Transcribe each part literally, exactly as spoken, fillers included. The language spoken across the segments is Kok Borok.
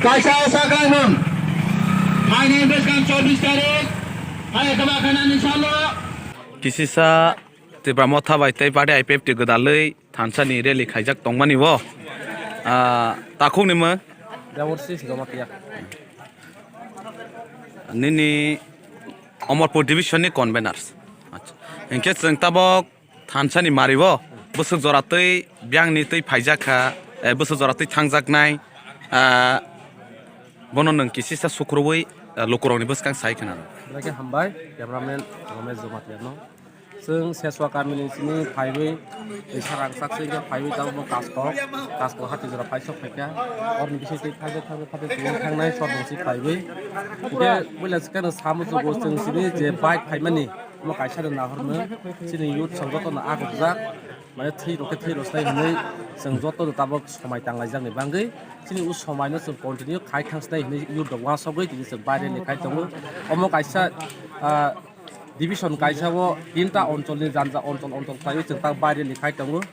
Kaisa o sakang nung. Phainai bwskang chobbish tarik. Hai kaba khanani salo. Kisisa Tipra Motha bai tei party I P F T gwdalwi thansani rally khaijak tongmani o. Ah, takhukni mwng? Deborsi Jamatia. Nini Omorpur division ni conveners. Acha. Hinkhe chwng tabok thansani mario bwswk jora twi biyangni twi phaijak kha, eh, bwswk jora twi thangjaknai, ah, bono nwng kisisa sukrubwi, ah, lukurokni bwskang sai khna. Belai khe hambai, cameraman Romesh Jamatia no. Chwng Seswa kamini simi phaiwi, tei sarang sak sui khe phaiwi tabuk bo Kaskok, Kaskok hati jora phai sok phaikha. Orni bising twi phai phai phai phai twi thangnai sor bungsi phaiwi. Hwnkhe buila swkang samo chugo chwng simi je bike phaimani, omo kaisa no nahorno chini youth song jotono agukjak, mane thwi rok khe thwi rwsnai hwnwi chwng jotono tabuk somai tanglaijakni bagwi chini o somaino chwng continue khai thangsnai hwnwi youth rok uansugwi tini chwng baire ni khai tongo. Omo kaisa, ah, division kaisa o tinta oncholni janja onchol onchol khlaiwi chwng tak baire ni khai tongo.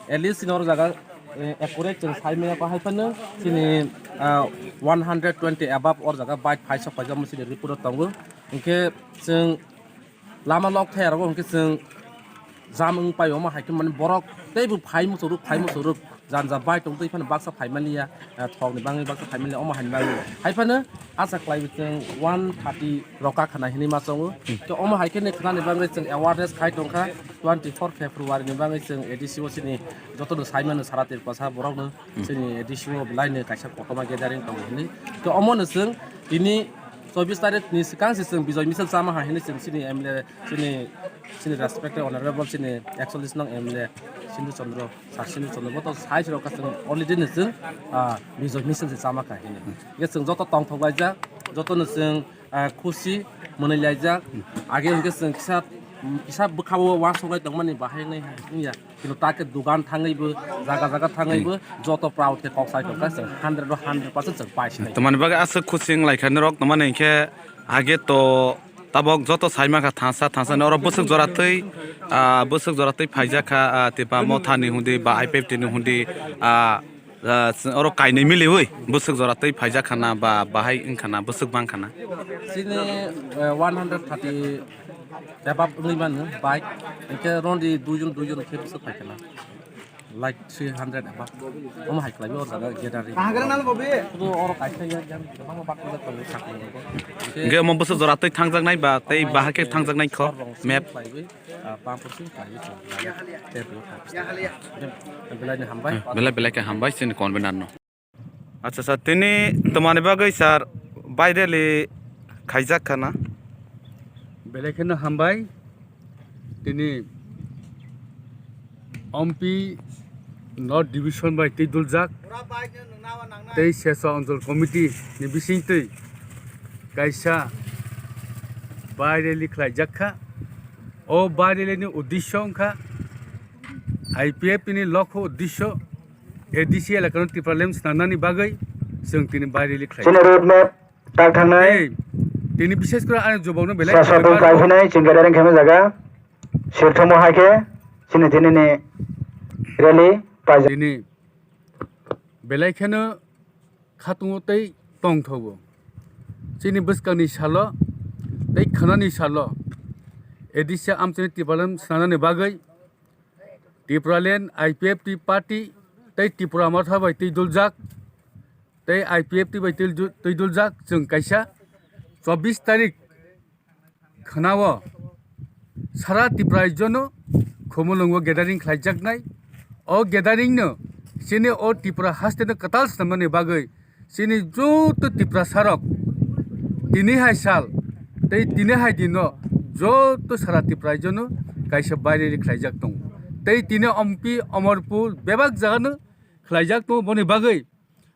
At least chini oro jaga, eh, accurate chwng sai manya kha hai phano chini, ah, one hundred twenty above oro jaga bike phai sok phaijak chini report o tongo. Hinkhe chwng lama lok thai aro hinkhe chwng jam wng pai omo hai khe mane borok teibo phai muchuruk phai muchuruk. Janja bai tong twi phano baksa phaimani ya, eh, thokni bangwi baksa phaimani ya, omo haini bagwi. Hai phano acha khlai bo chwng one thirty rok ka khna hinwi ma chongo. Hmm. To omo hai khe ni khnani bagwi chwng awareness khai tong kha, twenty four February ni bagwi chwng A D C o chini joto no sai mano sara Tripura sa borok no. Hmm. Chini A D C o belai no kaisa kotorma gathering tongo hinwi. To omo no chwng tini chobbish tarik ni swkang se chwng Bijoy Misal chama ha hinwi chwng chini M L A, chini, chini respected honorable chini ekchollish nong M L A Sindhu Chandra. Sir Sindhu Chandra bo to sai rok ka chwng already no chwng, ah, Bijoy Misal se chama kha hini. Ye chwng joto tongthok laijak, joto no chwng, ah, khusi mwnwi laijak. Age hwnkhe chwng kisa, kisa bwkha o uansuk lai tongmani bahai wngnai ha wngya. Kino ta khe dugan thangwi bo, jaga jaga thangwi bo, joto proud khe kok sai tong kha chwng hundred o hundred percent chwng pai sinai. Tamani bagwi aswk khusi wng lai kha norok, tamani hinkhe age to Tabok joto sai mankha thansa thansa ni oro bwswk jora twi, ah, bwswk jora twi phaijak kha, ah, Tipra Motha ni hundi ba I P F T ni hundi, ah, ah, oro kainwi miliwi bwswk jora twi phaijak khana ba bahai wngkhana bwswk bang khana. Chini, eh, one hundred thirty above wngwi mano bike, hinkhe rondi duijon duijon khe bwswk phai khana. Like three hundred above. Omo hai khlai o jaga gathering. Kaham khe nang bobi? Kudu oro kaisa ya, ya, kwbangma bakti jak tongo, sakni tongo. Hingke omo bwswk jora twi thangjaknai ba tei bahai khe thangjaknai kho? Map. Khlaiwi, ah, Pampur sing khlaiwi chwng. Tei bo thang. Belai ni hambai. Belai belai khe hambai chini convener no. Acha, acha, tini tomani bagwi sir bai rally khaijak khana? Belai kheno hambai. Tini M P North Division bai twi duljak tei Seswa Anchal Committee ni bisingtwi kaisa bai rally khlaijak kha. O bai rally ni uddesyo wngkha I P F T ni lokho uddesyo A D C elakano Tipraland swnamnani bagwi chwng tini bai rally khlai. Chini road map tak thangnai. Tei tini bishes kore ani jubokno belai Sasabung kaiphai khaibaro. Kaiphai nai chwng gathering khaima jaga. Sirthomo hai khe chini tini ni rally paijak. Tini belai kheno khatungo tei tongthogo. Chini bwskangni salo tei khwnani salo A D C amchaini Tipraland swnamnani bagwi Tipraland I P F T party tei Tipra Motha bai twi duljak, tei I P F T bai twi du-, twi duljak chwng kaisa chobbish tarik khwnao sara Tipra rajyono Khumulwngo gathering khlaijaknai. O gathering no chini o Tripura haste no kwtal swnamnani bagwi chini joto Tiprasa rok tini hai sal tei tini hai din no joto sara Tripura rajyo no kaisa bai rally khlaijak tongo. Tei tini M P Omorpur bebak jaga no khlaijak tongo, boni bagwi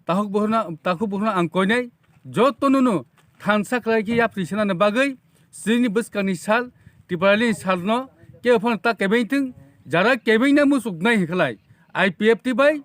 takhuk bukhukno, takhuk bukhukno ang koinai joto no no thansa khlai khe yapri swnamna bagwi chini bwskangni sal Tipralandni salno kebo phano ta kebeng thung, jara kebeng na muchuknai hinkhwlai I P F T bai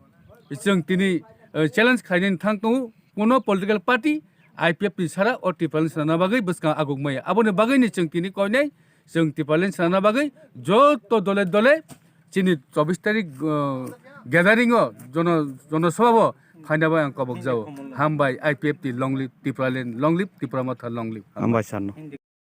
chwng tini, eh, challenge khlainani thang tongo. Kuno political party I P F T sara o Tipraland swnamna bagwi bwskang aguk maya. Aboni bagwini chwng tini koinai chwng Tipraland swnamna bagwi joto dole dole chini chobbish tarik, uh, gathering o jono, jonosabha o Phaina bai ang kobok jao. Hambai I P F T long live Tipraland, long live Tipra Motha, long live. Hambai sir no.